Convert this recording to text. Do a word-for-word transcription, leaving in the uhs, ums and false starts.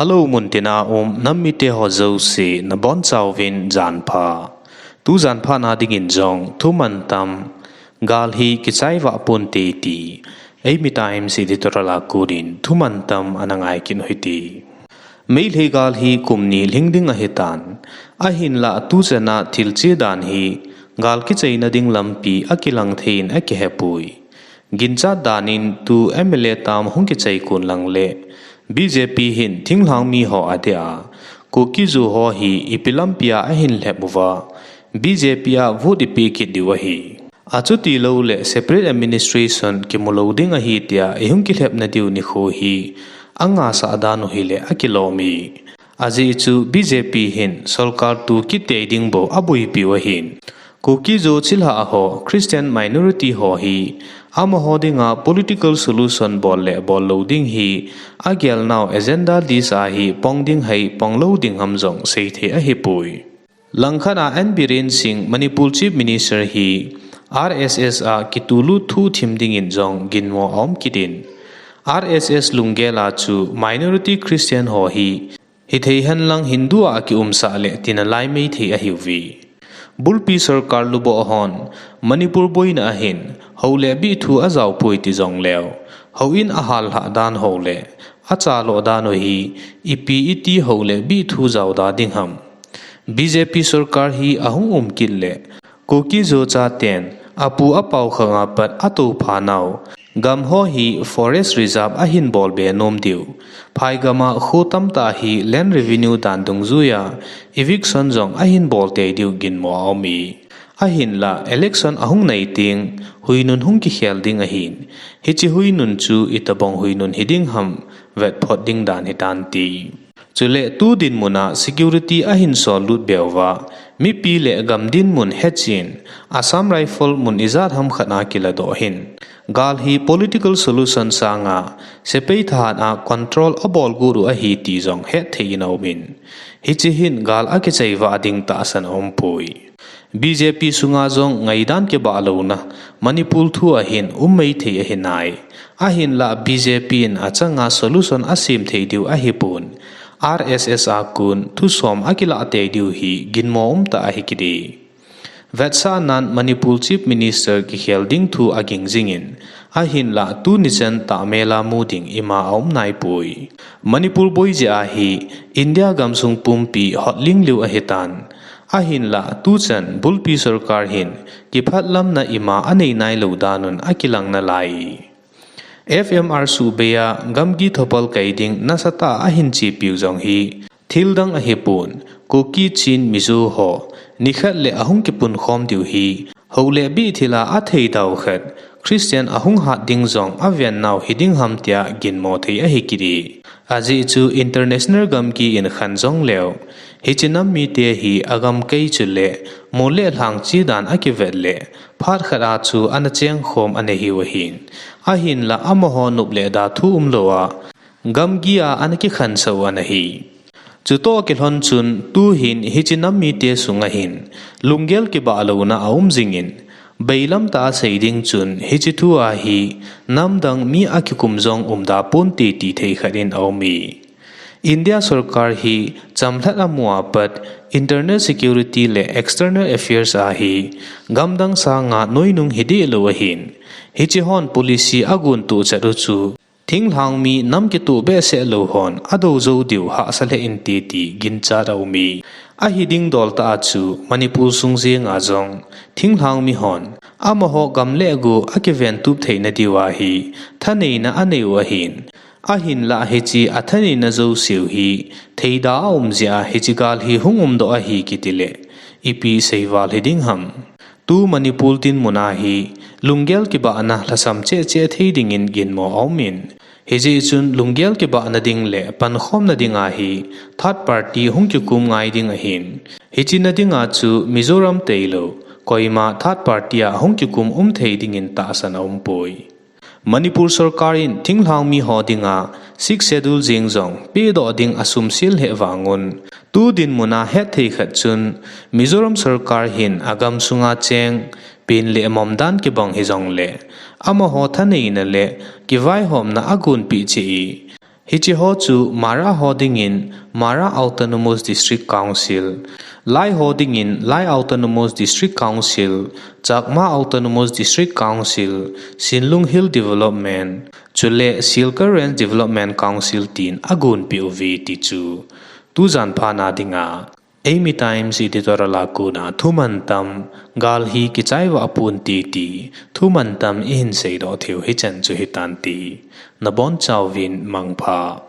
Hello, muntina um nam mite ho jouse, nabonchauvin janpha. Tu janpha na dingin jong thuman tam, gal hi kichai vah ponte ti, Eimi Times editorial a konin thuman tam ana ngai kit u hite. Meitei gal hi kum ni lhing ding ahitan, ahinlah tuchan a thil che dan hi gal kichaina ding lampi akilang thei in akihepoi. Ginchat dan in tu M L A term hung kichai kon lang le, B J P hin thinglhang mi ho adeh a, Kuki-Zo ho hi ipi lampi a ahin lhep uva, B J P a vote ipi kit diu ahi. Achuti lou le separate administration kimu lou ding ahi tia ihung kilhepna diu nikho hi angasah dan u hile akilom e. Ajeh chu B J P hin sorkar tu kit tei ding bou aboipiu ahin. Kuki-Zo chilhah ho, Christian minority ho hi, amaho dinga political solution bol le bol lou ding hi, agelnau agenda list a hi pang ding ham pang lou ding ham jong seithei ahipoi. Langkhat a N Biren Singh, Manipur Chief Minister hi R S S a kitulut thu thim dingin jong ginmo aum kit in, R S S lunggel a chu minority Christian ho hi hithei henlang Hindu a kiumsah le tina lai maithei ahiuve. Bulpi sorkar luboh hon Manipur boina ahin hou le bih thu ajaopoi ti jongleu, houin ahallhah dan ho le achalo dan u hi ipi iti hou le bih thu jaoda ding ham. B J P sorkar hi ahung um kit le, Kuki-Zo chaten apu apau khanga pat atoupha nau gam ho hi forest reserve ahin bolbe nom diu, phai gam a kho tamtah hi land revenue dan dungjuia eviction jong ahin bol tei diu ginmo aum e. Ahinlah election ahung nai teng huinun hung kikhel ding ahin, hiche huinun chu itobang huinun hiding ham vetphot ding dan hitan ti. Chule tu dinmun a security ahin sollut beuva, mipi le gam dinmun hechen, Assam Rifle mun ijat ham khat a kiladoh hin, gal hi political solution sanga sepai thahat a control abolgot u ahi ti jong hetthei in aumin, hiche hin gal akichai vah ding tahsan aumpoi. B J P sunga jong ngaidan kibahlouna Manipur thu ahin um maithei ahinai. Ahinlah B J P in achanga solution asem thei diu ahipon, R S S a kon thusom akilah tei diu hi ginmo umtah ahi kit e. Vetsahnan Manipur Chief Minister kikhel ding thu aging jingin, ahinlah tuni chan tahmel a mu ding ima aum naipoi. Manipur boi jeh a hi India gamsung pumpi hotling liu ahitan, ahinlah tuchan bulpi sorkar hin kiphatlamna ima anei nailou dan un akilang nalai. F M R suhbei a gamgi thopal kai ding nasatah a ahin chepiu jong hi thildang ahipon, Kuki, Chin, Mizo ho nikhat le ahung kipunkhom diu hi hou le bih thil a athei dau khat Christian ahung hat ding jong avennau hiding ham tia ginmo thei ahi kit e. Ajeh chu international gamgi in khan jongleu, hiche nam mite hi agamkai chule mol le lhang che dan akivet le phat khat a chu ana chengkhom ana hiu ahin, ahinlah amaho nop le da thu umlou a gamgi a ana kikhansah u ana hi. Chutoh kilhon chun tuhin hiche nam mite sunga hin lunggel kibahlouna aum jingin, bailam tah a sei ding chun hiche thu a hi namdang mi akikum jong umda ponte ti thei khat in aum e. India sorkar hi chamlhat amu a pat internal security le external affairs a hi gamdang sanga noinung hidehlou ahin, hiche hon policy agontoh chet u chu thinglhang mi nam kitoh behseh lou hon adou jou diu hahsa lheh inte ti ginchat aum e. Ahi ding dol tah a chu Manipur sung jenga jong thinglhang mi hon amaho gam le go akiventup theina diu a hi thaneina anei u ahin, ahinlah hiche athaneina jouseu hi theida aum jeh a hiche gal hi hung umdoh ahi kiti le ipi seival hiding ham. Tu Manipur dinmun a hi lunggel kibahna lhasam cheh cheh thei dingin ginmo aumin, hijeh chun lunggel kibahna ding le pankhomna dinga hi third party hung kikum ngai ding ahin, hiche na dinga chu Mizoram tailou koima third party a hung kikum um thei dingin tahsan aumpoi. Manipur sorkar in thinglhang mi ho dinga Sixth Schedule jeng jong pedoh ding asumsel lheh vangun, tu dinmun a hetthei khat chun Mizoram sorkar hin agam sunga cheng pen le mom dan kibang hijongle amaho thaneina le kivaihomna agonpeh cheh e, Hiche ho chu Mara ho dingin Mara Autonomous District Council, Lai ho dingin Lai Autonomous District Council, Chakma Autonomous District Council, Sinlung Hill Development, chule Silchar Range Development Council tin agonpeh uve ti chu tujan phat na dinga Eimi Times editorial a kona thumantam gal hi kichai vah ponte ti thumantam ihin seidoh theiu hichan chu hitante. Nabonchauvin mangpha.